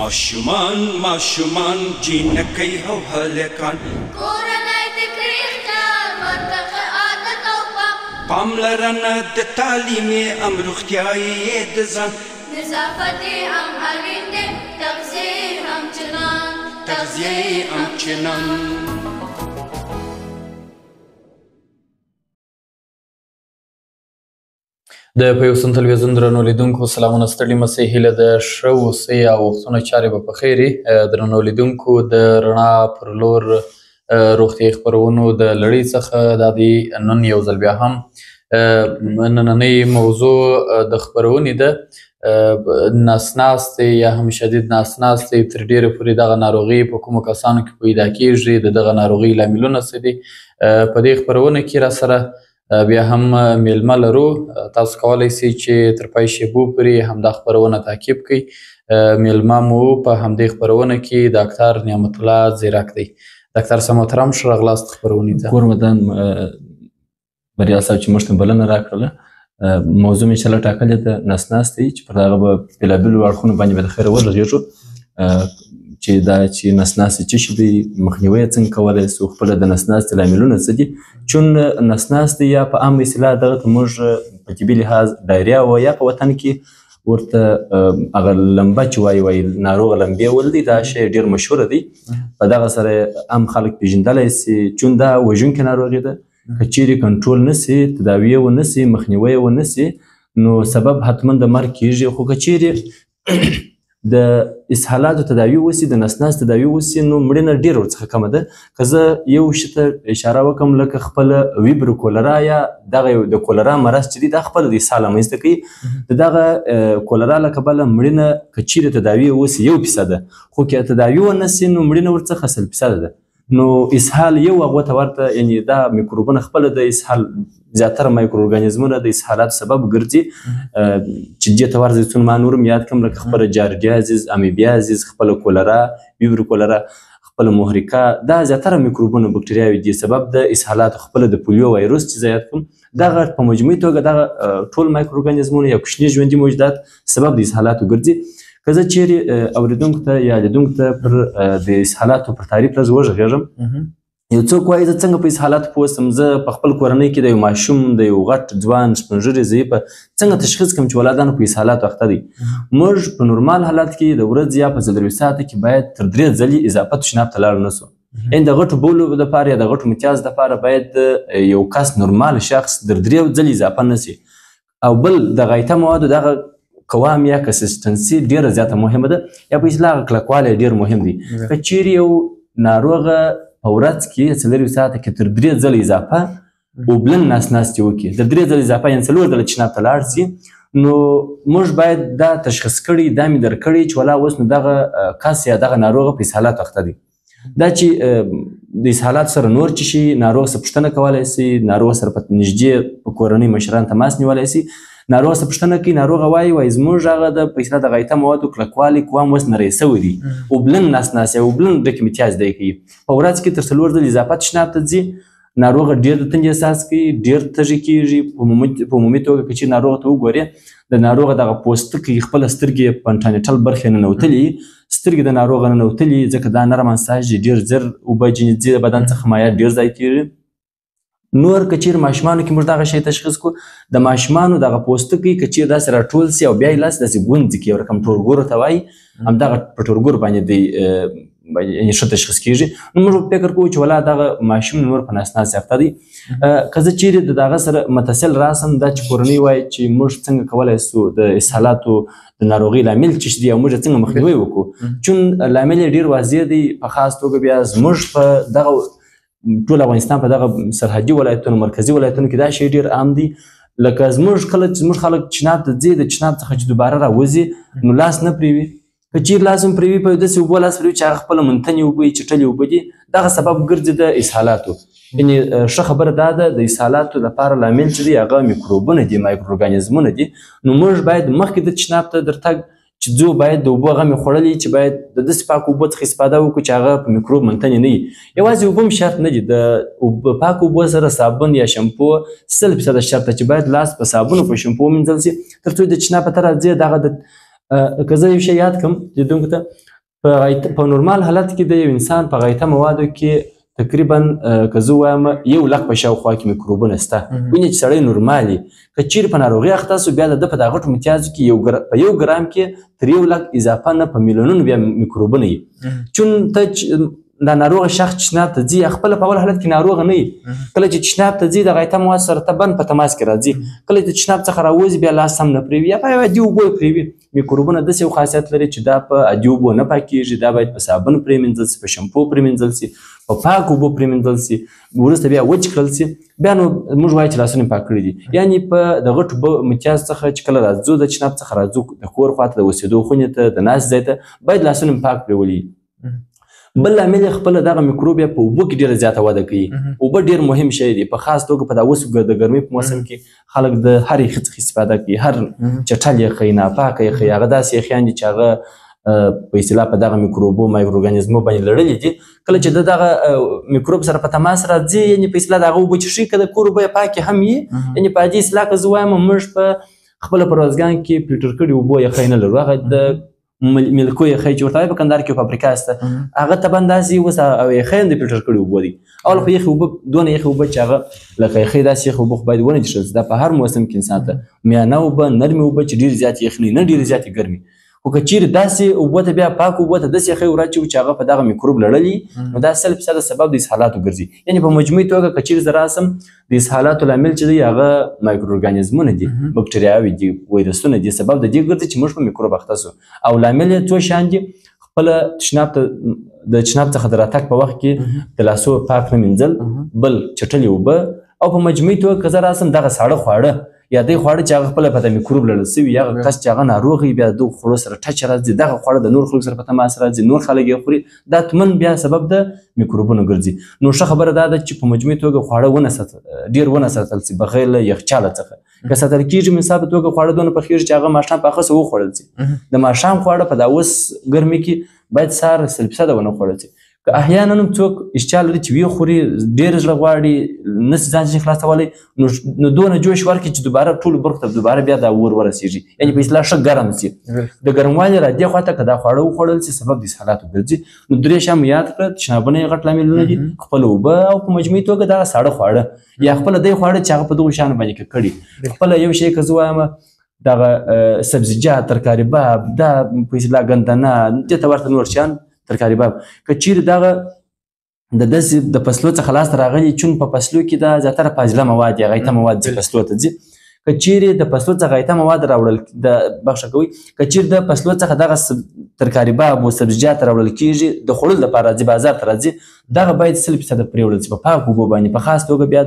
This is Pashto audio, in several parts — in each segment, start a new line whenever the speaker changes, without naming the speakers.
ماشومان ماشومان جینکۍ او هلکان،
کورنۍ د کړي اختیار ورته ښه عادت او پام،
پاملرنه د تعلیم یې هم روغتیا یې د ځان،
نظافت یې هم اړین دی، تغذیه یې هم چنان،
تغذیه یې هم چنان.
د پیوستون تلویزیون درنو لیدونکو سلامونه، ستړي مسئ، هیله ده ښه اوسئ او وختونه چارې به په خیر وي. درنو لیدونکو، د رڼا پر لور روغتیايي خپرونو د لړۍ څخه دا دی نن یو ځل بیا هم نننۍ موضوع د خپرونې ده نسناستې یا هم شدید نسناستې. تر ډېره پورې دغه ناروغي په کومو کسانو کې پیدا کیږي، د دغه ناروغۍ لاملونه څه دي؟ په دې خپرونه کې را سره بیا هم میلمه لرو. تاسو کولی شئ چې تر پای شېبو پورې همدا خپرونه تعقیب کړئ. میلمه مو په همدې خپرونه کې ډاکتر نعمت الله ځیرک دی. ډاکتر صاحب محترم، ښه راغلاست خپرونې ته.
کور ودان بریال صاحب چې موږ ته بلنه راکړله. موضوع مې انشاءالله ټاکلې ده نسناستې، چې پر هغه به بېلابېلو اړخونو باندې به د خیره وغږېږو، چې دا چې نسناستې څه شي دی، مخنیوی یې څنګه کولی سو، خپله د نسناستې لاملونه څه دي. چون نسناستې یا په عام اصطلاح دغه ته موږ په طبي لحاظ ډایریا وایو، یا په وطن کې ورته هغه لمبه چې وایي، وایي ناروغه لمبې ول دی، دا شی ډېر مشهور دی، په دغه سره عام خلک پېژندلی سي. چون دا وژونکې ناروغي ده، که چیرې کنټرول نه سي، تداوي یې ونه سي، مخنیوی یې ونه سي، نو سبب حتما د مرګ کیږي. خو که چیرې د اسهالاتو تداوي وسي، د نسناس تداوي وسي، نو مړینه ډېره ورڅخه کمه ده. که زه یو شي ته اشاره وکړم، لکه خپله ویبرو کولرا یا دغه یو د کولرا مرض چې دی، دا خپله د اسهال رامنځته کوي. د دغه کولرا له کبله مړینه که چیرې تداوي وسي 1% ده، خو که تداوي ونه سي نو مړینه ورڅخه 100% ده. نو اسهال یو هغو ته ورته، یعنې دا میکروبونه خپله د اسهال زیاتره مایکرو ارګانیزمونه د اسهالاتو سبب ګرځي، چې دې ته ورځي. څون ما نور هم یاد کړم، لکه خپله جارډیازیز، امیبیازیز، خپله کولرا، ویبرو کولرا، خپله محرکه، دا زیاتره میکروبونه بکټریاوې دي سبب د اسهالاتو. خپله د پولیو وایروس چې زه یاد کړم، دغه په مجموعي توګه دغه ټول مایکرو ارګانیزمونه یا کوچني ژوندي موجودات سبب د اسهالاتو ګرځي. که زه چیرې اورېدونکو ته یا لیدونکو ته پر د اسهالاتو پر تعریف لږ وغږېږم، یو څوک وایي زه څنګه په اسهالاتو پوه سم، زه په خپل کورنۍ کې د یو ماشوم، د یو غټ ځوان، سپین ږیري، ضعیفه څنګه تشخیص کړم چې ولا دا نو په اسهالاتو اخته دی؟ موږ په نورمال حالت کې د ورځې یا په 24 ساعته کې باید تر 3 ځلې اضافه تشناب ته لاړ نه سو. یعنې د غټو بولو دپاره یا د غټو متیاز دپاره باید یو کس نورمال شخص در 3 ځلې اضافه نه سي. او بل د غایطه موادو دغه قوام یا کنسیسټنسي ډېره زیاته مهمه ده، یا په اصطلاح هغه کلکوالی ډېر مهم دی. که چیرې یو ناروغه په ورځ کې 24 ساعته کې تر 3 ځلې اضافه اوبلن نسناستې وکړي، تر 3 ځلې اضافه یعنې 4 ځلې تشناب ته لاړ سي، نو موږ باید دا تشخیص کړي، دا مې درک کړي چې ولا اوس نو دغه کس یا دغه ناروغه په اسهالاتو اخته دی. دا چې د اسهالاتو سره نور چې شي، ناروغ څخه پوښتنه کولی سي، ناروغ سره په نږدې په کورنۍ مشران تماس نیولی سي، ناروغ څخه پوښتنه کوي، ناروغ وایي، وایي زموږ هغه د په اصطلاح د غایطه موادو کلکوالی قوام اوس نری سوی دی، اوبلن نسناستې یا اوبلن ډکې متیاز دی کوي، په ورځ کې تر 4 ځلې اضافه تشناب ته ځي، ناروغ ډېر د تندې احساس کوي، ډېر تږی کېږي. په عمومي توګه که چیرې ناروغ ته وګورې، د ناروغ دغه پوستکی خپله سترګې په انټرنیټل برخې ننوتلي، سترګې د ناروغ ننوتلي، ځکه دا نرم انساج دی، ډېر زر اوبه ځینې ځي د بدن څخه مایعات ډېر ځای کېږي. نور که چیرې ماشومانو کې موږ دغه شی تشخیص کړو، د ماشومانو دغه پوستکی که چیرې داسې راټول سي او بیا یې لاس داسې ګونځي کړي، یو رقم ټورګورو ته وایي، همدغه په ټورګور باندې دی، یعنې ښه تشخیص کېږي. نو موږ فکر کوو چې ولا دغه ماشوم نور په نسناستې اخته دی. که زه چیرې د دغه سره متصل راسم، دا چې کورنۍ وایي چې موږ څنګه کولی سو د اسهالاتو د ناروغۍ لامل چې دی او موږ یې څنګه مخنیوی وکړو، چون لامل یې ډېر واضح دی. په خاص توګه بیا زموږ په دغه ټول افغانستان په دغه سرحدي ولایتونو، مرکزي ولایتونو کې دا شی ډېر عام دی. لکه زموږ کله چې زموږ خلک چناب ته ځي، د چناب څخه چې دوباره راوځي نو لاس نه پرېوي، که چیرې لاس هم پرېوي په یو داسې اوبو لاس پرېوي چې هغه خپله منتنې اوبه وي، چټلې اوبه دي، دغه سبب ګرځي د اسهالاتو. یعنې ښه خبره دا ده د اسهالاتو لپاره لامل چې دی هغه میکروبونه دي، مایکرو ارګانیزمونه دي. نو موږ باید مخکې د تشناب ته درتګ چې ځو باید د اوبو هغه مې خوړلې چې باید د داسې پاکو اوبو څخه استفاده وکړو چې هغه په میکروب منتنې نه وي. یوازې اوبه هم شرط نه دي، د پاکو اوبو سره صابون یا شامپو 100% شرط ده چې باید لاس په صابون او په شامپو ومینځل شي تر څو د تشناب ته راځي. دغه د که زه یو شی یاد کړم لیدونکو ته، په نورمال حالت کې د یو انسان په غایطه موادو کې تقریبا که زه وایم 1 لک په شاوخوا کې میکروبونه شته. وینې چې سړی نورمال وي، که چیرې په ناروغي اخته سو بیا د ده په دا غټو امتیازو کې په 1 ګرام کې تر 1 لک اضافه نه په میلیونونو بیا میکروبونه وي. چون ته دا ناروغ شخص تشناب ته ځي، خپله په اول حالت کې ناروغ نه وي، کله چې تشناب ته ځي د غایطه مواد سره طبعا په تماس کې راځي، کله چې تشناب څخه راوځي بیا لاس هم نه پرېوي یا په عادي اوبو یې پرېوي. میکروبونه داسې یو خاصیت لري چې دا په عادي اوبو نه پاکېږي، دا باید په صابون پرېمنځل سي، په شمپو پرېمنځل سي، په پاکو اوبو پرېمنځل سي، وروسته بیا وچ کړل سي، بیا نو موږ وایو چې لاسونه پاک کړي دي. یعنې په د غټو امتیاز څخه چې کله راځو د تشناب څخه راځو د کور خواته، د اوسېدو خونې ته، د ناستې ځای ته، باید لاسونه پاک پرېولي. بل لامل یې خپله دغه میکروب بیا په اوبو کې ډېره زیاته وده کوي. اوبه ډېر مهم شی دی، په خاص توګه په دا اوس د ګرمۍ په موسم کې خلک د هر یخي څخه استفاده کوي، هر چټل یخی، ناپاکه یخی، هغه داسې یخیان دي چې هغه په اصطلاح په دغه میکروبو مایکرو ارګانیزمو باندې لړلي دي. کله چې د دغه میکروب سره په تماس راځي، یعنې په اصطلاح د هغه اوبه چې ښي، که د کور اوبه یې پاکې هم وي، یعنې په عادي اصطلاح که زه وایم موږ په خپله په روزګان کې فلټر کړي اوبو یخی نه لرو، هغه د ملکو یخی چې ورته وایي په کندهار کې فابریکه شته، هغه طبعا داسې اوس او یخی هم د فلټر کړي اوبه دي. اول خو یخې اوبه دونه یخې اوبه چې هغه لکه یخی داسې یخې اوبه خو باید ونه څښل سي. دا په هر موسم کې انسان ته میانه اوبه، نرمې اوبه چې ډېرې زیاتې یخې نه، ډېرې زیاتې ګرمې، خو که چیرې داسې اوبه ته بیا پاکو اوبو ته داسې یخی وراچوو چې هغه په دغه میکروب لړلي، نو دا 100% سبب د اسهالاتو ګرځي. یعنې په مجموعي توګه که چیرې زه راسم د اسهالاتو لامل چې دی هغه مایکرو ارګانیزمونه دي، بکټریاوې دي، ویروسونه دي، سبب د دې ګرځي چې موږ په میکروب اخته سو. او لامل یې څو شیان دي، خپله تشناب ته د تشناب څخه د راتګ په وخت کې د لاسو پاک نه مینځل، بل چټلې اوبه، او په مجموعي توګه که زه راسم دغه ساړه خواړه یا دی خواړه چې هغه خپله په میکروب لړل سوي، یا هغه کس چې هغه ناروغ وي بیا د دغو خوړو سره ټچ راځي، دغه خواړه د نور خلکو سره په تماس راځي، نور خلک یې خوري، دا تمن بیا سبب د میکروبونو ګرځي. نو ښه خبره دا ده چې په مجموعي توګه خواړه ونه ساتل، ډېر ونه ساتل سي بغیر له یخچاله څخه. که ساتل کېږي مثال په توګه خواړه دونه پخېږي چې هغه ماښام پاخه سه وخوړل سي. د ماښام خواړه په دا اوس ګرمي کې باید سهار 100% ونه خوړل سي. که احیانا هم څوک اشتها لري چې ویې خوري، ډېر زړه غواړي، نه سي ځان ځینې خلاصولی، نو دونه جوش ورکړي چې دوباره ټولو برخو ته دوباره بیا دا اور ورسېږي، یعنې په اصطلاح ښه ګرم سي. د ګرموالي را دې خواته که دا خواړه وخوړل سي سبب د اسهالاتو ګرځي. نو درې شیان مو یاد کړه، تشنابونه یې غټ لاملونه دي، خپله اوبه، او په مجموعي توګه دا ساړه خواړه یا خپله دی خواړه چې هغه په دغو شیانو باندې ککړي. خپله یو شی که زه وایم دغه سبزیجات، ترکاري باب، دا په اصطلاح ګندنه، دې ته ورته نور شیان ترکاري باب، که چیرې دغه د داسې د فصلو څخه لاسته راغلي، چون په فصلو کې دا زیاتره فاضله مواد یا غایطه مواد چې فصلو ته ځي، که چیرې د فصلو څخه غایطه مواد راوړل د بخښه کوي، که چیرې د فصلو څخه دغه ترکاري باب او سبزیجات راوړل کېږي د خوړلو لپاره راځي، بازار ته راځي، دغه باید 100% پرېوړل سي په پاکو اوبو باندې، په خاص توګه بیا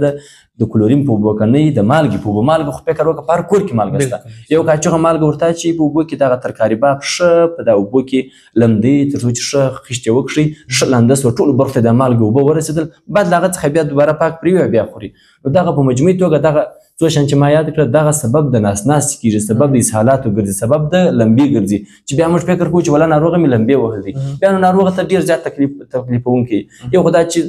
د کلورین په اوبو که نه د مالګې په اوبو. مالګه خو فکر وکړه په هر کور کې مالګه شته، یو کاچوغه مالګه ورته اچوي په اوبو کې، دغه ترکاري باب ښه په دا اوبو کې لمدوي تر څو چې ښه خیشت یې وکښي، ښه لنده سوه، ټولو برخو ته د مالګې اوبه ورسېدل، بعد له هغه څخه بیا دوباره پاک پرېوي او بیا خوري. نو دغه په مجموعي توګه دغه څو شیان چې ما یاد کړه دغه سبب د ناسناستې کېږي، سبب د اسهالاتو ګرځي، سبب د لمبې ګرځي چې بیا موږ فکر کوو چې ولا ناروغه مې لمبې وهلې، بیا نو ناروغه ته ډېر زیات تکلیفوونکی. یو خو دا چې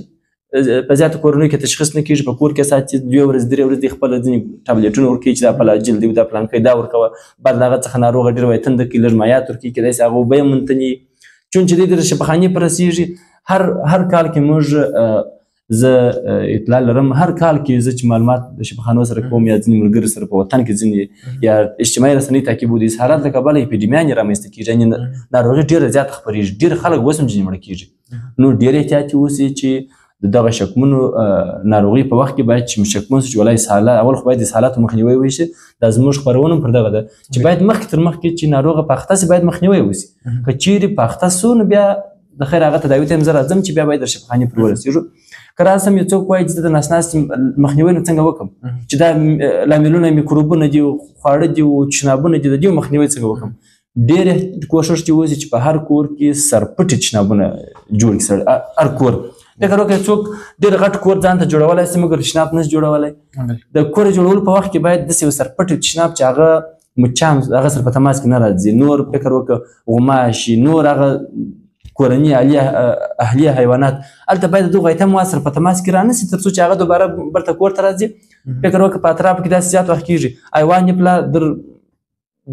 په زیاتو کورنیو کې تشخیص نه کېږي، په کور کې ساتي 2 ورځې 3 ورځې خپله ځینې ټابلیټونه ورکوي چې دا فلاجیل دی، دا پلانکی دا ورکوه، بعد له هغه څخه ناروغه ډېر وایي تنده کوي، لږ مایعات ورکوي، کېدای سي هغه اوبه یې منتني. چون چې دی د شفاخانې پر رسېږي، هر کال کې موږ زه اطلاع لرم، هر کال کې زه چې معلومات د شفاخانو سره کوم یا ځینې ملګرو سره په وطن کې ځینې یا اجتماعي رسنۍ تعقیبو، د اسهالات له کبله اپیډمیانې رامنځته کېږي، یعنې ناروغي ډېره زیاته خپرېږي، ډېر خلک اوس هم ځینې مړه کېږي. نو ډېر احتیاط اوسي چې د دغه شکمنو ناروغي په وخت کې باید چې شکمن شو چې ولا اسهالات، اول خو باید د اسهالاتو مخنیوی وشي. دا زموږ خپرونه هم پر دغه ده چې باید مخکې تر مخکې چې ناروغه په اخته سي باید مخنیوی وشي. که چیرې په اخته سو نو بیا د خیر هغه تداوي ته هم زه راځم چې بیا باید د شفاخانې پر ورسېږو. که راسم یو څوک وایي چې د ناسناستې مخنیوی نو څنګه وکړم، چې دا لاملونه میکروبونه دي، خواړه دي، تشنابونه دي، د دې مخنیوی څنګه وکړم؟ ډېر کوښښ دې وشي چې په هر کور کې سرپټي تشنابونه جوړ کړي. هر کور فکر وکړئ څوک ډېر غټ کور ځان ته جوړولی سي مګر تشناب نه شي جوړولی. د کور جوړولو په وخت کې باید داسې یو سرپټي تشناب چې هغه مچان هغه سره په تماس کې نه راځي، نور فکر وکړه غوماشي، نور هغه کورني اهلي حیوانات، هلته باید دغو غایطه مواد سره په تماس کې رانه سي تر څو چې هغه دوباره بیرته کور ته راځي. فکر وکړه په اطرافو کې داسې زیات وخت کېږي، حیوان یې پلا در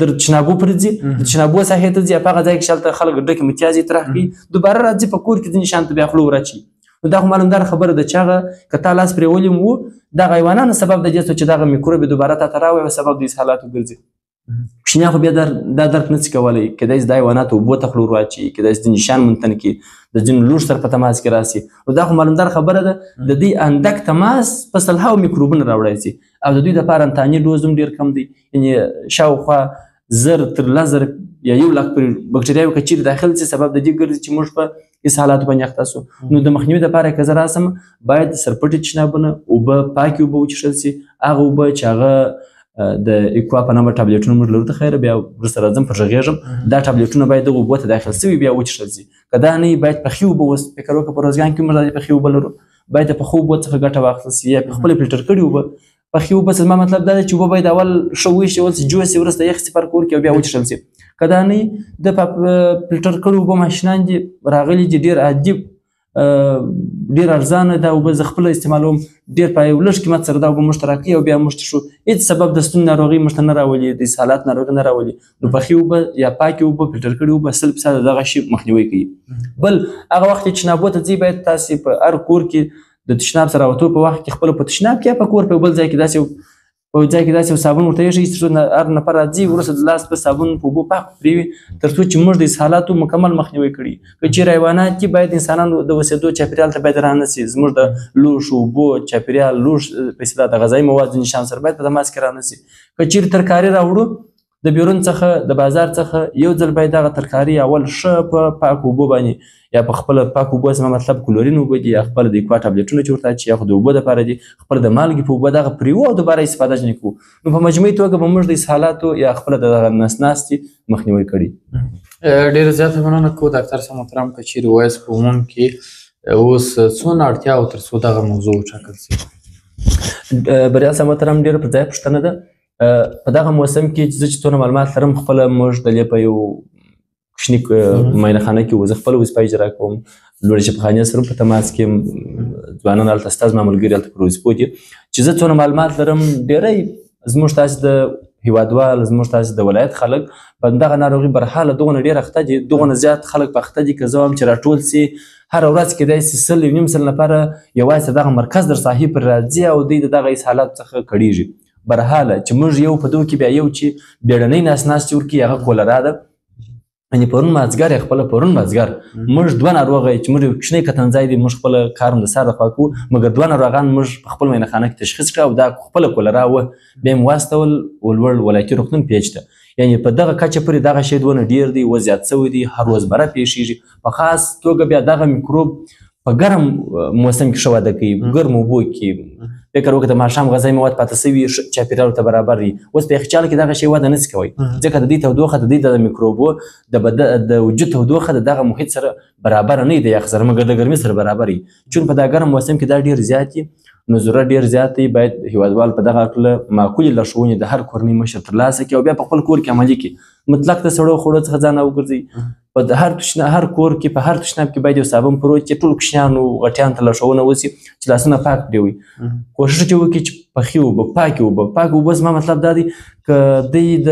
در تشنابو پورې ځي، د تشنابو ساحې ته ځي، په هغه ځای کې چې هلته خلک ډکې متیازې طرح کوي، دوباره راځي په کور کې ځینې شیان ته بیا خوله وراچوي. نو دا خو معلومداره خبره ده چې هغه که تا لاس پرېولي وو، دغه حیوانانو سبب د دې سو چې دغه میکروب یې دوباره تا ته راوړي او سبب د اسهالاتو ګرځي. کوچنیان خو بیا دا درک نه سي کولی، کېدای سي دا حیوانات اوبو ته خوله ورواچوي، کېدای سي ځینې شیان منتن کړي، د ځینو لوښو سره په تماس کې راسي. نو دا خو معلومداره خبره ده، د دې اندک تماس په سلهاو میکروبونه راوړی سي او د دوی دپاره انتاني ډوز هم ډېر کم دی، یعنې شاوخوا 1000 تر 10,000 یا 1 لک پورې بکټریاوې که چیرې داخل سي، سبب د دې ګرځي چې موږ په اسهالاتو باندې اخته سو. نو د مخنیوي دپاره که زه راسم، باید سرپټي تشنابونه، اوبه پاکې اوبه وچښل سي، هغه اوبه چې هغه د ایکوا په نامه ټابلیټونه موږ لرو د خیره، بیا وروسته راځم پر غږېږم، دا ټابلیټونه باید دغو اوبو ته داخل سوي بیا وچښل سي. که دا نه وي باید پخې اوبه اوس فکر وکړه، په روزګان کې موږ داسې پخې اوبه لرو، باید د پخو اوبو څخه ګټه واخیستل سي، یا خپلې فلټر کړې اوبه. پخې اوبه څه زما مطلب دا دی چې اوبه باید اول ښه وایشول سي، جوش سي، وروسته یخ سي پر کور کې او بیا وچښل سي. که دا نه وي د فلټر کړو اوبه ماشینان دي راغلي دي، ډېر عادي ډېر ارزانه دا اوبه زه خپله استعمالوم، ډېر په یو لږ قیمت سره دا اوبه موږ ته راکوي او بیا موږ څښو، هېڅ سبب د ستوني ناروغۍ موږ ته نه راولي، د اسهالات ناروغي نه راولي. نو پخې اوبه یا پاکې اوبه، فلټر کړې اوبه 100% دغه شي مخنیوی کوي. بل هغه وخت چې تشنابو ته ځي، باید تاسې په هر کور کې د تشناب سره راوتو په وخت کې خپل په تشناب کې یا په کور په بل ځای کې داسې په ځای کې داسې یو صابون ورته ایښی چې تر څو هر نفر راځي وروسته د لاس په صابون په اوبو پاک پرېوي، تر څو چې موږ د اسهالاتو مکمل مخنیوی کړي. که چیرې حیوانات دي، باید انسانانو د اوسېدو چاپېریال ته باید رانه سي، زموږ د لوښو اوبو چاپېریال، لوښ په اصطلاح د غذایي موادو ځینې شیان سره باید په تماس کې رانه سي. که چیرې ترکاري راوړو د بیرون څخه، د بازار څخه، یو ځل باید دغه ترکاري اول ښه په پاکو اوبو باندې، یا په خپله پاکو اوبو زما مطلب کلورین اوبه دي، یا خپله د ایکوا ټابلیټونه چې ورته اچي، یا خو د اوبو دپاره دي، خپله د مالګې په اوبه دغه پرېوو او دوباره استفاده ځینې کوو. نو په مجموعي توګه به موږ د اسهالاتو یا خپله د دغه نس ناستې مخنیوی کړي.
ډېره زیاته مننه کوو ډاکتر صاحب محترم. که چیرې وایاست په عموم کې اوس څونه اړتیا وه تر څو دغه موضوع وټاکل سي؟
بریال صاحب محترم، ډېره پر ځای پوښتنه ده. په دغه موسم کې چې زه چې څونه معلومات لرم، خپله موږ د دې په یو کوچني معاینه خانه کې وو، زه خپله وظیفه اجرا کوم، لوړې شفاخانې سره په تماس کې یم، ځوانان هلته سته، زما ملګري هلته پر وظیفو دي. چې زه څونه معلومات لرم، ډېری زموږ تاسې د هیوادوال، زموږ تاسې د ولایت خلک په دغه ناروغي برحاله دغونه ډېر اخته دي، دغونه زیات خلک په اخته دي. که زه وایم چې راټول سي هره ورځ کېدای سي 1.5 سل نفره یوازې دغه مرکز در ساحې پر راځي او دوی د دغه اسهالاتو څخه کړېږي. برحاله چې موږ یو په دوه کې بیا یو چې بیړنۍ نس ناستې ورکوي، هغه کولرا ده. یعنې پرون مازدیګر یې خپله پرون مازدیګر موږ دوه ناروغه چې موږ یو کوچنی کتنځای دی، موږ خپله کار هم د سر لخوا کوو، مګر دوه ناروغان موږ په خپل معاینه خانه کې تشخیص کړه او دا خپله کولرا وه، بیا مې واستول ولوړ ولایتي روغتون پیچ ته. یعنې په دغه کچه پورې دغه شی دونه ډېر دی، و زیات سوی دی، هر روز بره پېښېږي. په خاص توګه بیا دغه میکروب په ګرم موسم کې ښه وده کوي، ګرمو اوبو کې. فکر وکړه د ماښام غذایي مواد پاتې سوي، ښه چاپېریال ورته برابر وي. اوس په یخچال کې دغه شی وده نه سي کوی، ځکه د دې تودوخه د دې د میکروبو د وجود تودوخه د دغه محیط سره برابره نه وي، د یخ سره، مګر د ګرمي سره برابر وي. چون په دا ګرم موسم کې دا ډېر زیات دي، نو ضرورت ډېر زیات دی، باید هیوادوال په دغه هکله معقولې لارښوونې د هر کورنۍ مشر ترلاسه کړي او بیا په خپل کور کې عملي کړي. مطلق د سړو خوړو څخه ځان راوګرځوي. په هر کور کې په هر تشناب کې باید یو صابون پروت چې ټول کوچنیانو غټیانو ته لارښوونه وسي چې لاسونه پاک پرېوي. کوښښ چې وکړي چې پخې اوبه، پاکې اوبه، پاکې اوبه زما مطلب دا دی که دوی د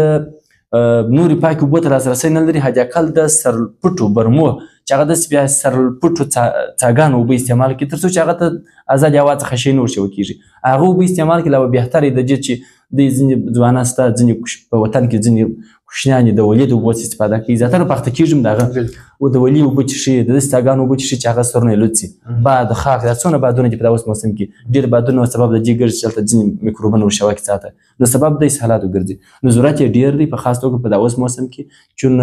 نورې پاکې اوبو ته لاسرسی نه لري، حد اقل د سرپټو برمو چې هغه داسې بیا سرپټو څاګانو اوبه استعمال کړي، تر څو چې هغه ته ازادې هوا څخه شی نور شوه کېږي، هغه اوبه استعمال کړي لا به بهتره وي. د دې چې دوی ځینې ځوانان شته، ځینې په وطن کې ځینې کوچنیان د ولي د اوبو څخه استفاده کوي، زیاتره په اخته کېږي هم د هغه او د ولي اوبه څښي، د داسې څاګانو اوبه څښي چې هغه سرونه یې لوڅ سي، باد خاک دا څونه بادونه دي په دا اوس موسم کې، ډېر بادونه سبب د دې ګرځي چې هلته ځینې میکروبونه ورشوه کې ساته، نو سبب د اسهالاتو ګرځي. نو ضرورت یې ډېر دی، په خاص توګه په دا اوس موسم کې، چون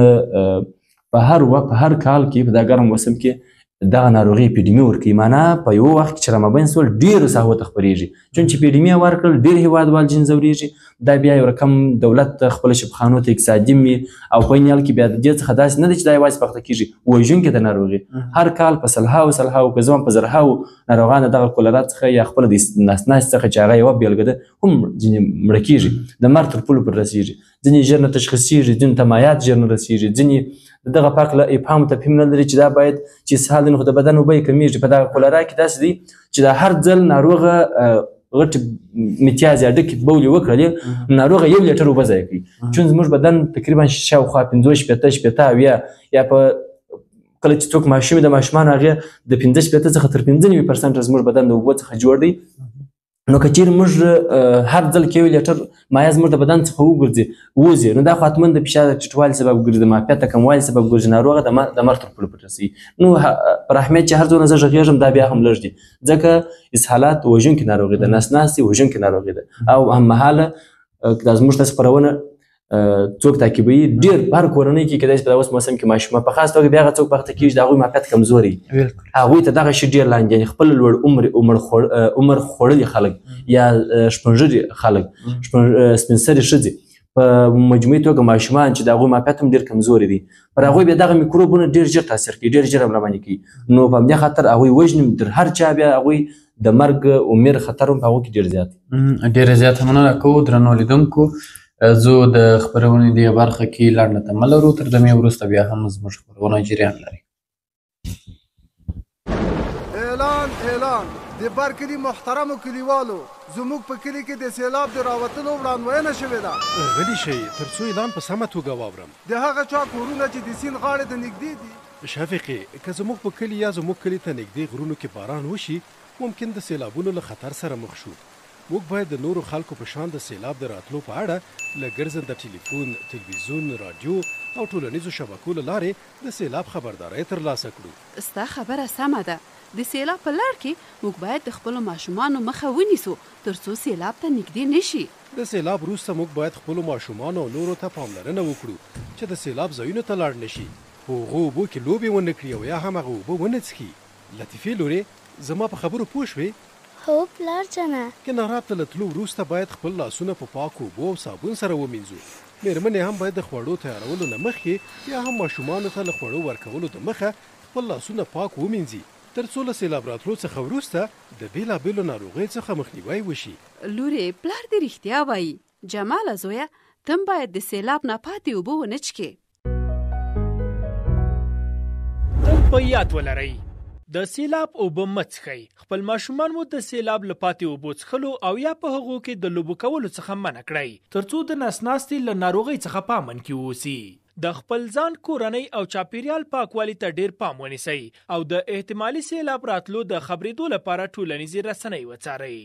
په هر وخت په هر کال کې په دا ګرم موسم کې دغه ناروغي اپیډیمي ورکوي. معنا په یو وخت کې چې رامابین سول ډېرو ساحو ته خپرېږي، چون چې اپیډیمي ورکړل ډېر هېوادوال جین ځورېږي. دا بیا یو رقم دولت ته خپلو شفاخانو ته اقتصادي وي او په عین حال کې بیا د دې څخه داسې نه دی چې دا یوازې په اخته کېږي، وژونکې ده ناروغي. هر کال په سلهاو سلهاو که زه په زرهاو ناروغان د دغه کولرا څخه یا خپله د نس ناستې څخه چې هغه یوه بېلګه ده هم ځینې مړه کېږي، د مرګ تر پولو پورې رسېږي. ځینې ژر نه تشخیصېږي، ځینو ته مایعات ژر نه رسېږي، ځینې د دغه پاک له افهام تفهیم نه لري چې دا باید چې اسهال دی، نو خو د بدن اوبه یې کمېږي. په دغه کولرا کې داسې دی چې دا هر ځل ناروغه غټې متیازې هډوکي بولې وکړلې، ناروغ 1 لیټر اوبه ضایع کوي. چون زموږ بدن تقریبا شاوخوا 50 60 70 یا په کله چې څوک ماشوم د ماشومانو هغې د 65 څخه تر 95% زموږ بدن د اوبو څخه جوړ دی. نو که چیرې موږ هر ځل کې 1 لیټر مایع زموږ د بدن څخه وګرځي وځي، نو دا خو حتما د فشار د ټیټوالي سبب ګرځي، د معافیت د کموالي سبب ګرځي، ناروغ د مرګ تر پولو پورې رسوي. نو پر اهمیت چې هر څومره زه غږېږم دا بیا هم لږ دي، ځکه اسهالات وژونکې ناروغي ده، نس ناستې وژونکې ناروغي ده. او هممهاله دا زموږ تاسو خپرونه څوک تعقیبوي ډېر په هر کورنۍ کې کېدای شي په اوس موسم کې ماشومان په خاص توګه بیا هغه څوک په اخته کېږي د هغوی معافیت کمزوري، هغوی ته دغه شي ډېر لاندې، یعنې خپل لوړ عمر خوړلي خلک یا شپنږري خلک، سپین سرې ښځې، په مجموعي توګه ماشومان چې د هغوی معافیت هم ډېر کمزوري دي، پر هغوی بیا دغه میکروبونه ډېر ژر تاثیر کوي، ډېر ژر هم راباندې کوي. نو په همدې خاطر هغوی وژني، تر هر چا بیا هغوی د مرګ عمر خطر هم په هغو کې ډېر زیات دی.
ډېره زیاته مننه کوو درنو لیدونکو. زه د خپرونې دې برخه کې لنډه تمه لرو، تر دمې وروسته بیا هم زموږ خپرونه جریان لري.
اعلان اعلان د بر کلي محترمو کلیوالو، زموږ په کلي کې د سیلاب د راوتلو وړاندوینه شوې ده.
غلي شئ تر څو اعلان په سمه توګه واورم.
د هغه چا کورونه چې د سیند غاړې ته نږدې دي.
شفیقې، که زموږ په کلي یا زموږ کلي ته نږدې غرونو کې باران وشي، ممکن د سیلابونو له خطر سره مخ شو. موږ باید د نورو خلکو په شان د سیلاب د راتلو په اړه له ګرځنده ټلیفون، تلویزیون، راډیو او ټولنیزو شبکو له لارې د سیلاب خبرداری ترلاسه کړو.
ستا خبره سمه ده. د سیلاب په لړ کې موږ باید د خپلو ماشومانو مخه ونیسو ترڅو سیلاب ته نږدې نشي.
د سیلاب وروسته موږ باید خپلو ماشومانو او نورو ته پاملرنه وکړو چې د سیلاب ځایونو ته لاړ نشي، په هغو اوبو کې لوبې ونه کړي او یا هم هغه اوبه ونه څښي. لطیفې لورې، زما په خبرو پوه شوې؟
هو پلار جانه.
کناراب ته له تلو وروسته باید خپل لاسونه په پاکو اوبو او صابون سره ومینځو. مېرمنې هم باید د خوړو تیارولو نه مخکې یا هم ماشومانو ته له خوړو ورکولو د مخه خپل لاسونه پاک ومینځي ترڅو له سیلاب راتلو څخه وروسته د بېلابېلو ناروغیو څخه مخنیوی وشي.
لورې، پلار دې رښتیا وایي. جماله زویه، ته هم باید د سیلاب نه پاتې اوبه ونه څښې.
تل په یاد ولرئ، د سیلاب اوبه مه څښئ. خپل ماشومان مو د سیلاب له پاتې اوبو څښلو او یا په هغو کې د لوبو کولو څخه منع کړئ ترڅو د نس ناستې له ناروغۍ څخه په امن کې اوسي. د خپل ځان، کورنۍ او چاپیریال پاکوالي ته ډیر پام ونیسئ او د احتمالي سیلاب راتلو د خبرېدو لپاره ټولنیزې رسنۍ وڅارئ.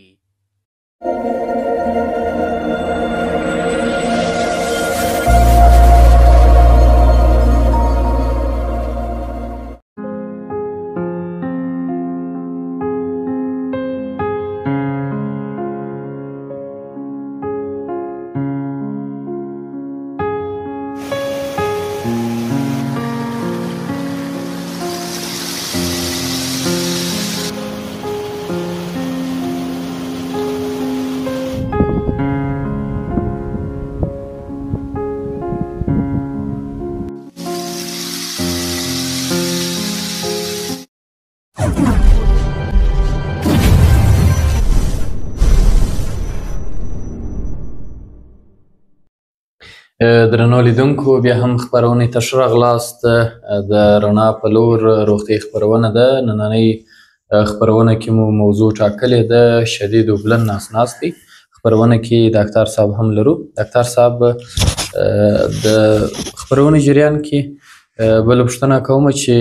درنو لیدونکو، بیا هم خپرونې ته ښه راغلاست. د رڼا په لور روغتیايي خپرونه ده. نننۍ خپرونه کې مو موضوع ټاکلې ده شدید اوبلن نس ناستی. خپرونه کې ډاکتر صاحب هم لرو. ډاکتر صاحب، د خپرونې جریان کې بله پوښتنه کوم چې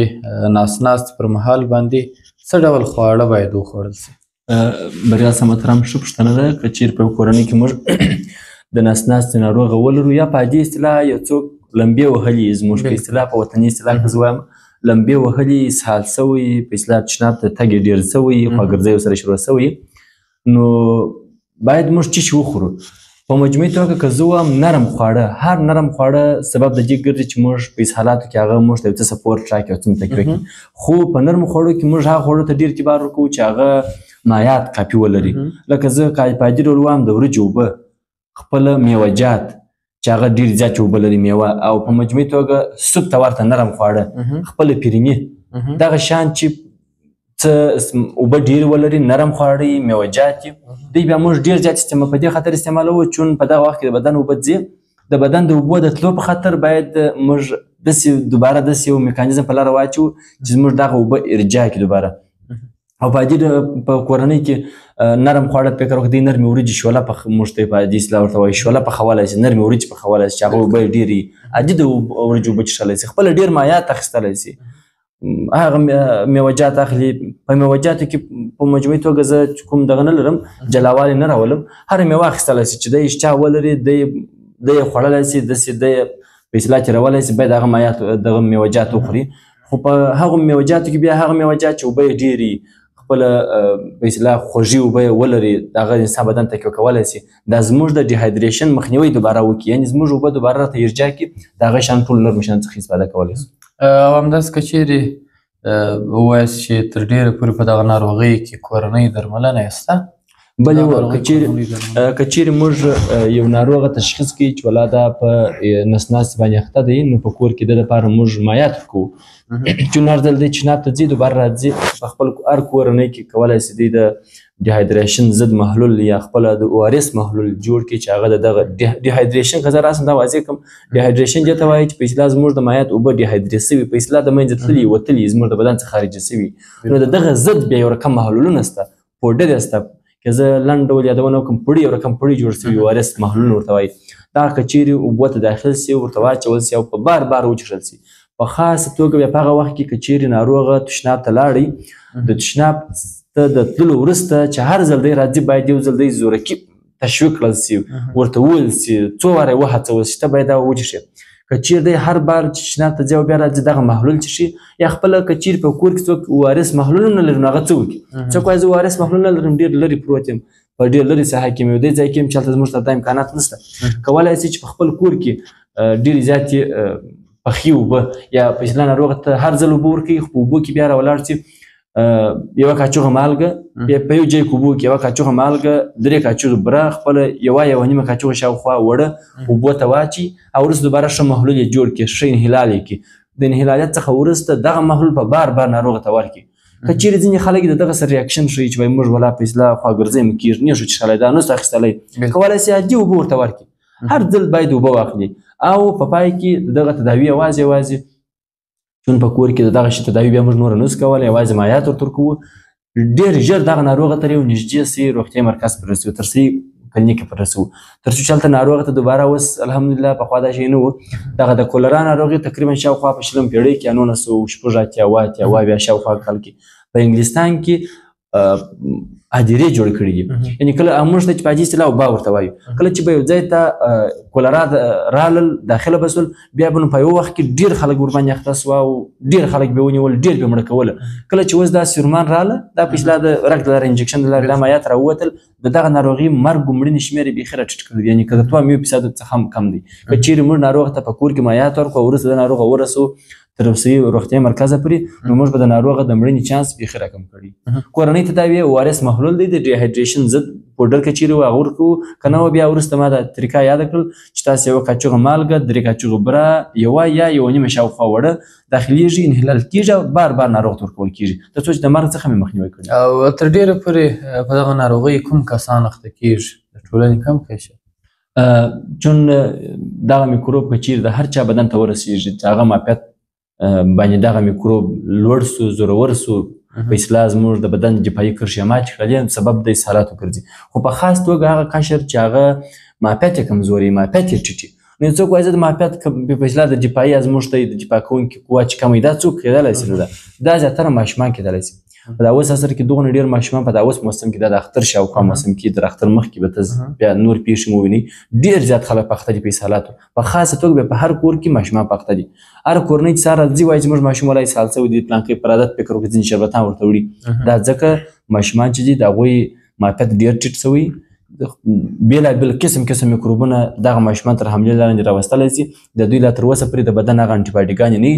نس ناست پر مهال باندې څه ډول خواړه باید وخوړل سي؟
بریا صاحب محترم، ښه پوښتنه ده. که چیرې په کورنۍ کې موږ د نس ناستې ناروغه ولرو یا په عادي اصطلاح یو څوک لمبې وهلي، زموږ په اصطلاح په وطني اصطلاح که زه وایم لمبې وهلي، اسهال سوی، په اصطلاح تشناب ته تګ یې ډېر سوی، خواګرځی ورسره شروع سوی، نو باید موږ څه شي وخورو؟ په مجموعي توګه که زه وایم نرم خواړه، هر نرم خواړه سبب د دې ګرځي چې موږ په اسهالاتو کې هغه موږ ته یو څه سپورټ راکړي او څه تقویه کړي. خو په نرمو خوړو کې موږ هغه خوړو ته ډېر اعتبار ورکوو چې هغه مایعات کافي ولري. لکه زه که په عادي ډول وایم د وریجو اوبه، خپله میوهجات چې هغه ډېر زیات اوبه لري میوه، او په مجموعي توګه سوپ ته ورته نرم خواړه، خپله پیریني، دغه شان چې څه اوبه ډېرې ولري، نرم خواړه یي، میوهجات یي، دوی بیا موږ ډېر زیات استعمال په دې خاطر استعمالوو چون په دغه وخت کې د بدن اوبه ځي. د بدن د اوبو د تلو په خاطر باید موږ داسې دوباره داسې یو میکانیزم په لاره واچوو چې زموږ دغه اوبه ارجاع کړي دوباره. او په عادي په کورنۍ کې نرم خواړه فکر وکړي، نرمې وریجې شوله پخ موږ ته په عادي اصطلاح ورته وایي، شوله پخولی شي، نرمې وریجې پخولی شي چې هغه اوبه یې ډېرې عادي د وریجو اوبه چښلی شي، خپله ډېر مایعات اخیستلی شي، هغه میوهجات اخلي. په میوهجاتو کې په مجموعي توګه زه کوم دغه نه لرم، جلاوالی نه راولم، هره میوه اخیستلی شي چې دی اشتها ولري، دی یې خوړلی شي، داسې دی په اصطلاح تېرولی شي، باید هغه مایعات دغه میوهجات وخوري. خو په هغو میوهجاتو کې بیا هغه میوهجات چې اوبه یې ډېرې خپله په اصطلاح خوږې اوبه یې ولري، هغه انسان بدن ته کولی شي، دا زموږ د ډیهایدریشن مخنیوی دوباره وکړي، یعنې زموږ اوبه دوباره راته ارجاع کړي، د هغه شان ټول نرمو شیانو څخه استفاده کولی شو.
او همداسې که چېرې ووایاست چې تر ډېره پورې په دغه ناروغۍ کې کورنۍ درملنه یې شته؟
بلې که چېرې موږ یو ناروغه تشخیص کړي چې ولا دا په نسناستي باندې اخته دی، نو په کور کې د لپاره موږ مایعات ورکوو، چې هر ځل دی چناب ته ځي دوباره راځي، په خپل هر کورنۍ کې کولی شي دی د ډیهایدریشن ضد محلول یا خپله د او ار اس محلول جوړ کړي چې هغه د دغه ډیهایدریشن که زه راسم دا واضح کړم، ډیهایدریشن دې ته وایي چې په اصطلاح زموږ د مایعات اوبه ډیهایدریت سوي، په اصطلاح د منځه تللي وتلي زموږ د بدن څخه خارج سوي، نو د دغه ضد بیا یو رقم محلولونه شته، پوډر یې شته، که زه لنډ ډول یادونه وکړم پړي یو رقم پړي جوړ سوي او ار اس محلول ورته وایي، دا که چېرې اوبو ته داخل سي ورته واچول سي او په بار بار وچښل سي، په خاصه توګه بیا په هغه وخت کې که چېرې ناروغه تشناب ته لاړی، د تشناب ته د تللو وروسته چې هر ځل دی راځي باید یو ځل دی زورکي تشویق کړل سي، ورته وویل سي، څو واره یې وهڅول سي ته باید دا وچښې. که چېرې دی هر بار چې تشناب ته ځي او بیا راځي دغه محلول چښي، یا خپله که چېرې په کور کې څوک او ار اس محلول نه لري نو هغه څه وکړي؟ څوک وایي زه او ار اس محلول نه لرم، ډېر لرې پروت یم، په ډېر لرې ساحه کې یم، یو دې ځای کې یم چې هلته زموږ سره دا امکانات نشته، کولی شي چې په خپل کور کې ډېرې زیاتې پخې اوبه یا په اصطلاح ناروغ ته هر ځل اوبه ورکوي، خو په اوبو کې بیا راولاړ شي یوه کاچوغه مالګه، بیا په یو ځای کې اوبو کې یوه کاچوغه مالګه، درې کاچوغې بره، خپله یوه نیمه کاچوغه شاوخوا وړه اوبو ته واچي او وروسته دوباره ښه محلول یې جوړ کړي، ښه انحلال یې کړي. د انحلالیت څخه وروسته دغه محلول په بار بار ناروغ ته ورکړي. که چېرې ځینې خلک د دغه سره ریاکشن ښیي چې وایي موږ ولا په اصطلاح خواګرځی مو کېږي، نه شو چښلی، دا نه شو اخیستلی، کولی شي عادي اوبه ورته ورکړي، هر ځل باید اوبه واخلي. او په پای کې د دغه تداوي یوازې یوازې چون په کور کې د دغه شي تداوي بیا موږ نوره نه شو کولی، یوازې مایعات ورته ورکوو. ډېر ژر دغه ناروغه تر یو نږدې سي روغتیايي مرکز پر رسوو، تر سي کلینیک پر رسوو، تر څو چې هلته ناروغ ته دوباره اوس الحمدلله پخوا دا شی نه و، دغه د کولرا ناروغي تقریبا شاوخوا په 20 پېړۍ کې 1986 78 شاوخوا کال کې په انګلستان کې هدیرې جوړ کړي دي. یعنې کله موږ ته چې په عادي اصطلاح وبا ورته وایو، کله چې به یو ځای ته کولرا رالل داخله به سول، بیا به نو په یو وخت کې ډېر خلک ورباندې اخته سوه او ډېر خلک به ونیول، ډېر به مړه کوله. کله چې اوس دا سیرمان راله، دا په اصطلاح د رګ د لارې انجکشن د لارې دا مایعات راووتل، د دغه ناروغي مرګ و مړینې شمېر یې بیخي راټیټ کړی دی، یعنې که د 2% څخه هم کم دی. که چېرې موږ ناروغ ته په کور کې مایعات ورکړو او وروسته د ناروغ ورسو تر اوسه روغتیايي مرکزه پورې، نو موږ به د ناروغ د مړینې چانس بیخي راکم کړي. کورنۍ تداوي او ار اس محلول دی، د ډیهایدریشن ضد پوډر که چېرې و هغه ورکوو، که نه و بیا وروسته ما دا طریقه یاده کړل چې تاسې یوه کاچوغه مالګه، درې کاچوغه بره، یوه یا یوه نیمه شاوخوا وړه داخلېږي، انحلال کېږي او بار بار ناروغ ته ورکول کېږي، تر څو چې د مرګ څخه مې مخنیوی کړي.
او تر ډېره پورې په دغه ناروغۍ کوم کسان اخته کېږي؟ د ټولنې کم قشر؟
چون دغه میکروب که چېرې د هر چا بدن ته ورسېږي چې هغه معافیت باندې دغه میکروب لوړ سو، زورور سو، په اصطلاح زموږ د بدن دفاعي کرښې ماتې کړلې، سبب د اسهالاتو ګرځي. خو په خاص توګه هغه قشر چې هغه معافیت یې کمزوري، معافیت یې ټیټ وي، نو څوک وایي زه د معافیت په اصطلاح د دفاعي ازموښت دی، د دفاع کوونکي قوه چې کمه دا څوک کېدلی شي؟ دا زیاتره ماشومان کېدلی شي. په دا اوس عصر کې دغونه ډېر ماشومان په دا اوس موسم کې، دا د اختر شاوخوا موسم کې، تر اختر مخکې به ته بیا نور پېښې مو وینئ، ډېر زیات خلک په اخته دي په اسهالاتو. په خاصه توګه بیا په هر کور کې ماشومان په اخته دي. هر کورنۍ چې سهار راځي وایي چې موږ ماشوم ولا اسهال سوی دی، پلانکی پر عادت فکر وکړي، ځینې شربتان ورته وړي. دا ځکه ماشومان چې دي د هغوی معافیت ډېر ټیټ سوی، بېلابېل قسم قسم میکروبونه دغه ماشومان تر حملې لاندې راوستلی سي. د دوی لا تر اوسه پورې د بدن هغه انټيبایوټیکانې نه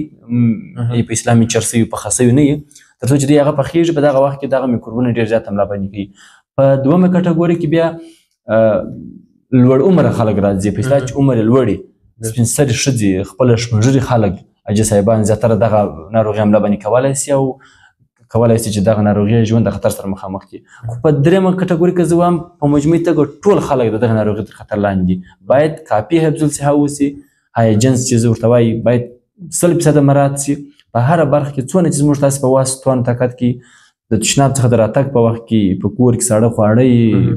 وي، په اسلام یې چر سوي پخه سوي نه وي، تر څو چې دوی هغه پخېږي په دغه وخت کې دغه میکروبونه ډېر زیات حمله باندې کوي. په دویمه کټګوري کې بیا لوړ عمره خلک راځي، په اصطلاح چې عمر یې لوړ وي، سپین سرې ښځې، خپله شمږري خلک، حاجي صاحبان زیاتره دغه ناروغي حمله باندې کولی سي او کولای سي چې دغه ناروغي ژوند د خطر سره مخامخ کړي. خو په درېیمه کټګوري کې زه وایم په مجموعي توګه ټول خلک د دغه ناروغي تر خطر لاندې دي. باید کافي حفظ الصحه اوسي، هایجنس چې زه ورته وایي باید 100% مراعات سي په هره برخه کې، څونه چې زموږ تاسې په واس توان طاقت کې د تشناب څخه د راتګ په وخت کې په کور کې ساړه خواړه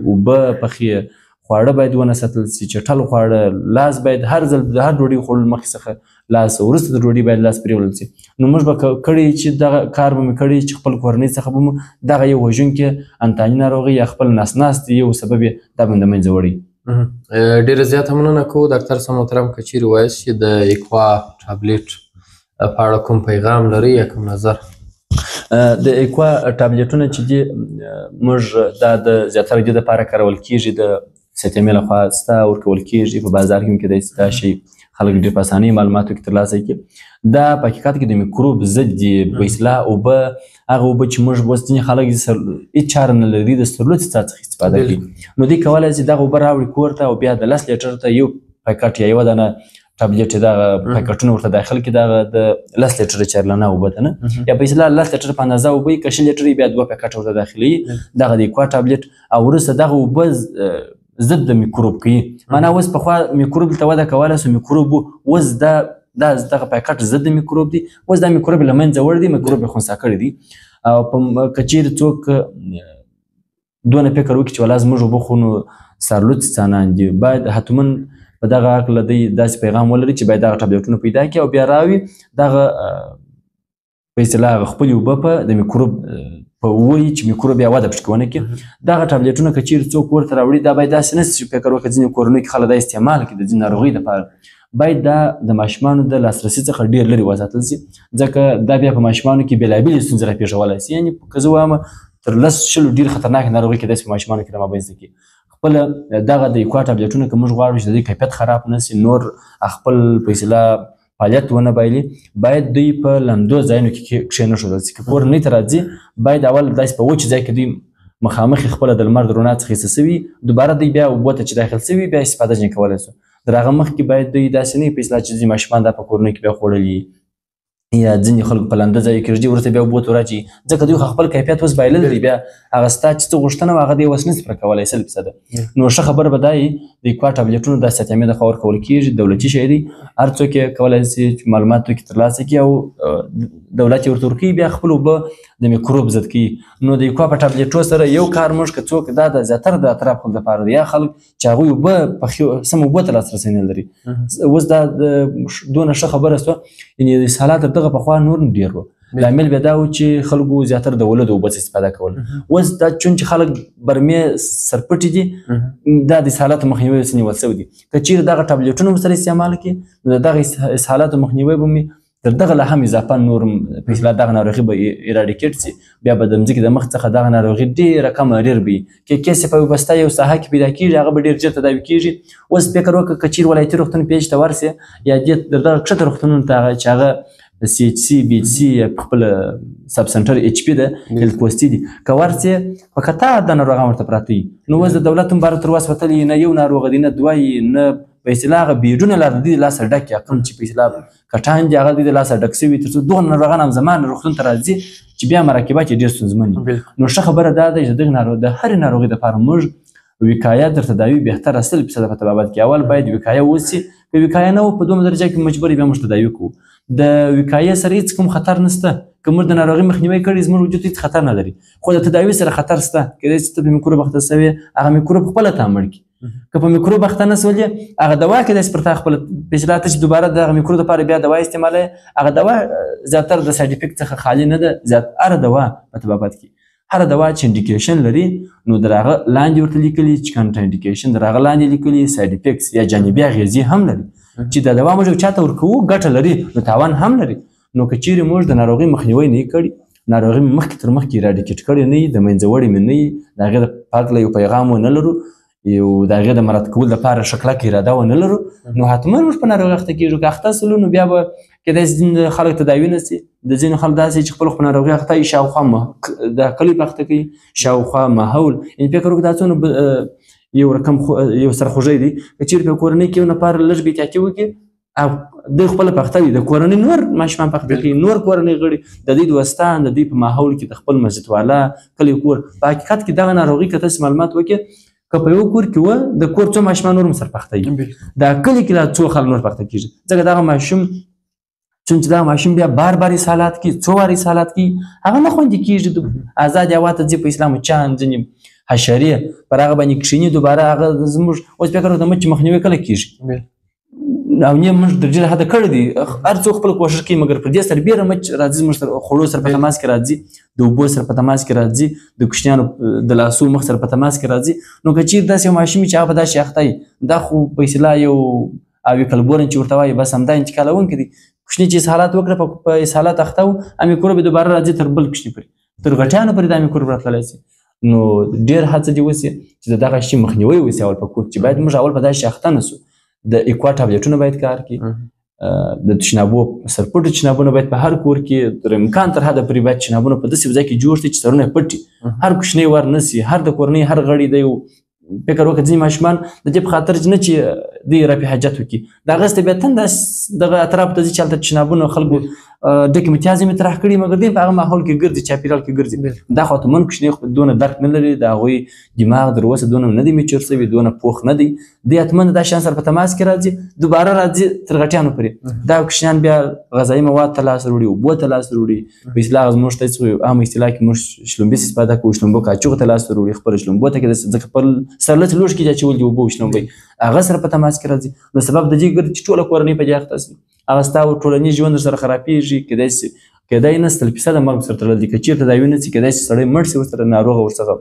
اوبه پخې خواړه باید ونه ساتل سي، چټل خواړه، لاس باید هر ځل د هر ډوډۍ خوړلو مخکې څخه لاس، وروسته د ډوډۍ باید لاس پرېولل سي. نو موږ به کړی چې دغه کار به مې کړی چې خپل کورنۍ څخه به مو دغه یو وژونکې انتاني ناروغي یا خپل نس ناستې یو سبب یې دا به د منځه وړي.
ډېره زیاته مننه کوو ډاکتر صاحب محترم. که چیرې وایاست چې د ایکوا ټابلیټ په اړه کوم پیغام لرئ یا کوم نظر؟
د ایکوا ټابلیټونه چې دي موږ دا د زیاتره دې دپاره کارول کېږي، د ستمې لخوا سته ورکول کېږي، په بازار کې هم کېدای سي دا شی خلک ډېر په اسانۍ معلوماتو کې ترلاسه کړي. دا په حقیقت کې د میکروب ضد دي، په اصطلاح اوبه، هغه اوبه چې موږ اوس ځینې خلک هېڅ چاره نه لري د سرلوڅې څخه استفاده کوي، نو دوی کولای سي دغه اوبه راوړي کور ته او بیا د 10 لیټر ته یو پاکټ یا یوه دانه ټابلیټ دغه پاکټونه ورته داخل کړي، دغه د 10 لیټر چارلنه اوبه ده نه، یا په اصطلاح 10 لیټر په اندازه اوبه که 20 لیټر بیا 2 پاکټ ورته داخلوي دغه د ایکوا ټابلیټ، او وروسته دغه اوبه ضد د میکروب کوي. معنا اوس پخوا میکروب ته وده کوله سو میکروب اوس دا دغه پاکټ ضد د میکروب دی، اوس دا میکروب له منځه وړي دی، میکروب یې خنثا کړی دی. او که چیرې څوک دونه فکر وکړي چې ولا زموږ اوبه خو نو سرلوڅې څانان دي، باید حتما په دغه هکله دی داسې پیغام ولري چې باید دغه ټابلیټونه پیدا کړي او بیا راوي دغه په اصطلاح هغه خپلې اوبه په د میکروب په وایي چې میکروب بیا وده پکې ونه کړي. دغه ټابلیټونه که چیرې څوک ورته راوړي دا باید داسې نه سي چې فکر وکړي ځینې کورنیو کې خلک دا استعمال کړي د ځینې ناروغۍ دپاره، باید دا د ماشومانو د لاسرسي څخه ډېر لرې وساتل سي، ځکه دا بیا په ماشومانو کې بېلابېلې ستونزې راپېښولای سي. یعنې که زه وایم تر 10 20 ډېر خطرناکې ناروغۍ کېدای سي په ماشومانو کې رامابینځته کړي. خپله دغه د ایکوا ټابلیټونه که موږ غواړو چې د دې کیفیت خراب نه سي، نور خپل په اصطلاح فعالیت ونه بایلي، باید دوی په لمدو ځایونو کې کښېنښودل سي. که کورنۍ ته راځي باید اول داسې په وچ ځای کې دوی مخامخ خپله د لمر د رڼا څخه ایسته سوي، دوباره دوی بیا اوبو ته چې داخل سوي بیا استفاده ځینې کولی سو. تر هغه مخکې باید دوی داسې نه وي په اصطلاح چې ځینې ماشومان دا په کورنۍ کې بیا خوړلي یا ځینې خلک په لنده ځای کې ږدي وروسته بیا اوبو ته وراچوي، ځکه دوی خو خپل کیفیت اوس بایللی دی، بیا هغه ستا چې څه غوښتنه وه هغه دی اوس نه سي پوره کولی 100%. نو ښه خبره به دا وي د ایکوا ټابلیټونو دا ستیامې د خوا ورکول کېږي، دولتي شی دی، هر څوک یې کولای سي چې معلومات پکې ترلاسه کړي او دولت یې ورته ورکوي، بیا خپل اوبه د میکروب ضد کوي. نو د ایکوا په ټابلیټو سره یو کار موږ که څوک دا د زیاتره د اطراف خلکو دپاره دی، یا خلک چې هغوی اوبه پخې سم اوبو ته لاسرسی نه لري، اوس دا دونه ښه خبره سوه، یعنې اسهالات تر دغه پخوا نور ډېر وو. لامل بیا دا و چې خلکو زیاتره د ولدو اوبه څخه استفاده کوله، اوس دا چون چې خلک برمې سرپټي دي دا د اسهالاتو مخنیوی څه نیول سوی دی. که چیرې دغه ټابلیټونه مو سره استعمال کړي نو د دغه اسهالاتو مخنیوی به مې تر دغه لا هم اضافه نور په اصطلاح دغه ناروغي به ایراډیکیټ سي، بیا به د مځکې د مخ څخه دغه ناروغي ډېره کمه ریر به وي. که کیسې په یو بسته یو ساحه کې پیدا کېږي هغه به ډېر ژر تداوي کېږي. اوس فکر وکړه که چیرې ولایتي روغتون پېښ ته ورسې یا دې تر دغه کښته روغتونونو ته هغه چې هغه سی اچ سی بي اچ سی یا خپل سب سنټر اچ پي ده هیلت پوستي دي، که ورسې په کتار د ناروغان ورته پراته وي. نو اوس د دولت هم باره تر وس وتلی نه یو ناروغ دی نه دوه نه په اصطلاح هغه بیډونه لا د دې لاسه ډک یا کوم چې په اصطلاح کټان دي هغه د دې لاسه ډک سوي، تر څو دغه ناروغان هم زمان روغتون ته راځي چې بیا مراقبه چې ډېر ستونزمن دي. نو ښه خبره دا ده چې دغه ناروغ د هرې ناروغۍ دپاره موږ وقایه تر تداوي بهتره 100% په طبابت کې اول باید وقایه وسي. که وقایه نه وه په دومره درجه کې مجبور بیا موږ تداوي کوو. د وقایې سره هېڅ کوم خطر نشته، که موږ د ناروغۍ مخنیوی کړی زموږ وجود هېڅ خطر نه لري، خو د تداوي سره خطر شته. کېدای شي ته په میکروب اخته سوې هغه میکروب خپله تا مړ کړي، که په میکروب اخته نه سولې هغه دوا کېدای شي پر تا خپله په اصطلاح ته چې دوباره د هغه میکروب دپاره بیا دوا استعمالوې، هغه دوا زیاتره د سایډ افیکټ څخه خالي نه ده. زیات هره دوا په طبابت کې هره دوا چې انډیکیشن لري نو در هغه لاندې ورته لیکلي چې کنټرا انډیکیشن، در هغه لاندې لیکلي سایډ افیکټس یا جانبي اغېزې هم لري چې دا دوا موږ چاته ورکوو ګټه لري نو تاوان هم لري. نو که چیرې موږ د ناروغۍ مخنیوی نه کړي، ناروغي مې مخکې تر مخکې ایراډیکیټ کړې نه وي، د منځه وړې مې نه وي، د هغې د په هکله یو پیغام ونه لرو، یو د هغې د مراعت کولو دپاره ښه کلکه اراده ونه لرو، نو حتما موږ په ناروغي اخته کېږو. که اخته سولو نو بیا به کېدای شي ځینې خلک تداوي نه سي، د ځینو خلک داسې چې خپل ناروغي اخته وي شاوخوا د کلي په اخته کوي، شاوخوا ماحول، یعنې فکر وکړه دا څونه یو رقم یو سرخوږی دی، که چیرې په کورنۍ کې یو نفر لږ بې احتیاطي وکړي او دوی خپله په اخته وي، د کورنۍ نور ماشومان په اخته کوي، نور کورنۍ غړي، د دوی دوستان، د دوی په ماحول کې د خپل مسجد والا کلی کور. په حقیقت کې دغه ناروغي که تاسې معلومات وکړئ که په یو کور کې وه د کور څو ماشومان نور هم سره په اخته وي، دا کلي کې لا څو خلک نور په اخته کېږي، ځکه دغه ماشوم چون چې دا ماشوم بیا بار بار اسهالات کوي، څو وار اسهالات کوي، هغه نه خوندي کېږي. ازادې هوا ته ځي، په اسلام مچان ځینې حشرې پر هغه باندې کښېني، دوباره هغه زموږ اوس فکر وکړه د مچ مخنیوی کله کېږي؟ او نه موږ تر ډېره حده کړی دی، هر څوک خپل کوښښ کوي، مګر پر دې سربېره مچ راځي زموږ سره خوړو سره په تماس کې راځي، د اوبو سره په تماس کې راځي، د کوچنیانو د لاسو مخ سره په تماس کې راځي. نو که چېرې داسې یو ماشوم وي چې هغه په داسې اخته وي، دا خو په اصطلاح یو اوي کلبورن چې ورته وایي، بس همدا انتقالوونکی دی. کوچني چې اسهالات وکړه، په اسهالات اخته و، میکروب یې دوباره راځي تر بل کوچني پورې، تر غټیانو پورې دا میکروب راتللی شي. نو ډېر هڅه دې وسي چې د دغه شي مخنیوی وسي اول په کور کې، باید موږ اول په داسې اخته نه سو. د ایکوا ټابلیټونه باید کار کړي، د تشنابو سرپټو تشنابونه باید په هر کور کې تر امکان تر حده پورې باید تشنابونه په داسې ځای کې جوړ شي چې سرونه یې پټ وي، هر کوچنی ور نه سي، هر د کورنۍ هر غړی دی فکر وکړه. ځینې ماشومان د دې په خاطر چې نه چې دوی رفع حاجت وکړي، د هغه طبیعتاً دغه اطرافو ته ځي چې هلته تشنابونه خلکو ډکې متیازې مې طرح کړي، مګر دوی په هغه ماحول کې ګرځي، چاپېریال کې ګرځي. دا خو حتماً کوچنی خو دونه درک نه لري، د هغوی دماغ تر اوسه دونه نه دی میچور سوي، دونه پوخ نه دی، دوی حتماً دا شیان سره په تماس کې راځي، دوباره راځي تر غټیانو پورې. دا کوچنیان بیا غذایي مواد ته لاس وروړي، اوبو ته لاس وروړي. په اصطلاح زموږ ته عامه اصطلاح کې موږ شلومبي استفاده کوو، شلومبو کاچوغ ته لاس وروړي، خپل شلومبو ته کې ځکه خپل سرلڅ لوښ کې اچول دي اوبه شلومبۍ، هغه سره په تماس کې راځي. نو سبب د دې ګرځي چې ټوله کورنۍ په دې اخته سي، هغه ستا ټولنیز ژوند سره خرابېږي. کېدای سي کېدای نه 100% مرګ سره تړل دي، که چېرته تداوي نه سي کېدای سي سړی مړ سي ورسره، ناروغه ورڅخه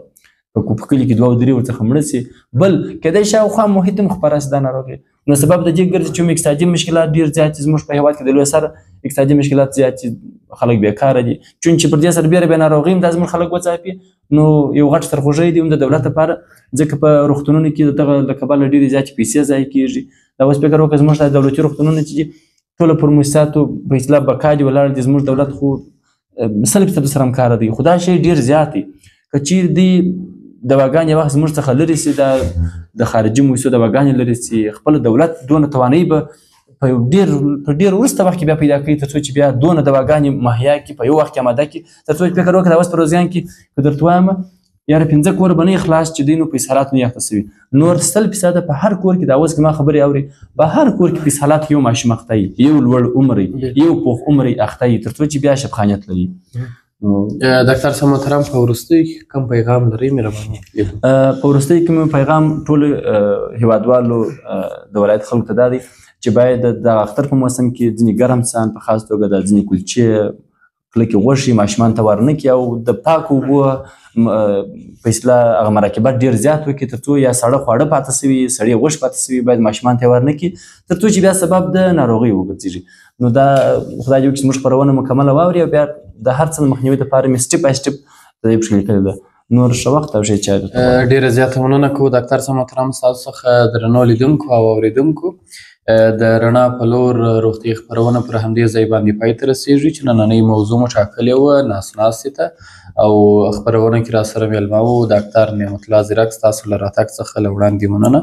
په کلي کې 2 او 3 ورڅخه مړه سي، بل کېدای شاوخوا محیط هم خپره سي دا ناروغي. نو سبب د دې ګرځي چې اقتصادي مشکلات ډېر زیات دي زموږ په هېواد کې، د لوی سر اقتصادي مشکلات زیات دي، خلک بېکاره دي، چون چې پر دې سربېره بیا ناروغي هم دا زموږ خلک وڅاپي. نو یو غټ سرخوږی دی هم د دولت لپاره، ځکه په روغتونونو کې دغه له کبله ډېرې زیاتې پیسې ضایع کېږي. دا اوس فکر وکړه زموږ د دولتي روغتونونه چې دي ټوله پر مؤسساتو په اصطلاح بقا دي ولاړ دي، زموږ دولت خو 100% سره همکاره دی، خو دا شی ډېر زیات دی. که چېرې دوی دواګانې وخت زموږ څخه لرې سي، دا د خارجي مؤسسو دواګانې لرې سي، خپل دولت دونه توانایي به په ډېر وروسته وخت کې بیا پیدا کوي، تر څو چې بیا دونه دواګانې مهیا کړي، په یو وخت کې اماده کړي، تر څو چې فکر وکړه دا اوس په روزګان کې که درته وایم یاره 5 کوره به نه خلاص چې دوی نو په اسهالاتو نه اخته سوي، نور 100% په هر کور کې دا اوس زما خبرې اوري، په هر کور کې په اسهالاتو یو ماشوم اخته وي، یو لوړ عمر، یو پوخ عمر اخته وي، تر څو چې بیا شفخانیت لري.
ډاکټر صاحب محترم، په وروستیو کې کوم پیغام لرئ مهرباني؟
په وروستیو کې مې پیغام ټولو هیوادوالو د ولایت خلکو ته دا دی چې باید د اختر په موسم کې ځینې ګرم څان، په خاص توګه د ځینې کلچې کلکې غوښې ماشومان ته ورنه کړي، او د پاکو اوبو په اصطلاح هغه مراقبت ډېر زیات وکړي، تر څو یا ساړه خواړه پاتې سوي، سړې غوښې پاتې سوي، باید ماشومان ته یې ورنه کړي، تر څو چې بیا سبب د ناروغۍ وګرځېږي. نو دا خدای دې وکړي چې زموږ خپرونه مکمله واوري، او بیا د هر څه د مخنیوي دپاره مې step by step د دې پکښې لیکلې ده. نور ښه وخت او ښې چارې.
ډېره زیاته مننه کوو ډاکټر صاحب محترم ستاسو څخه، درنو لیدونکو او اورېدونکو. د رڼا په لور روغتیايي خپرونه پر همدې ځای باندې پای ته رسېږي چې نننۍ موضوع مو ټاکلې وه ناس ناستې ته، او خپرونه کې راسره مېلمه و ډاکټر نعمت الله ځیرک. ستاسو له راتګ څخه له وړاندې مننه.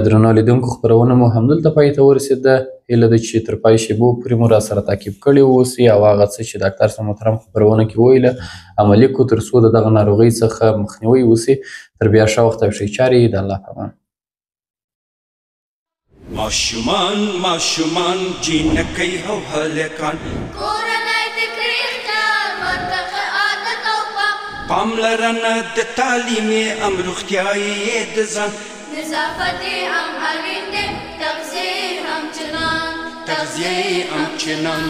درنو لیدونکو، خپرونه مو همدلته پای ته ورسېده. هیله ده چې تر پای شېبو پورې مو راسره تعقیب کړي اوسئ، او هغه څه چې ډاکټر صاحب محترم خپرونه کې وویله عملي کړو، تر څو د دغه ناروغۍ څخه مخنیوی وسي. تر بیا ښه وخت او ښې چارې، د الله په امان.
ماشومان ماشومان جینکۍ او هلکان،
کورنۍ فکري اختیار ورته ښه عادت او پام،
پاملرنه د تعلیم ام روغتیایي د ځان،
نظافت یې هم اړین دی، تغذیه هم چنان،
تغذیه هم چنان.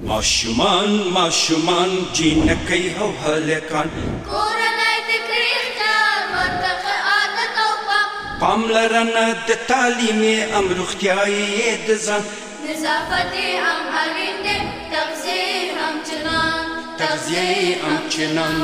ماشومان ماشومان جینکۍ او هلکان،
کورنۍ فکري اختیار ورته ښه عادت او پام،
پاملرنه د تعلیم ام روغتیایي د ځان،
نظافت یې هم اړین دی، تغذیه هم چنان،
تغذیه هم چنان.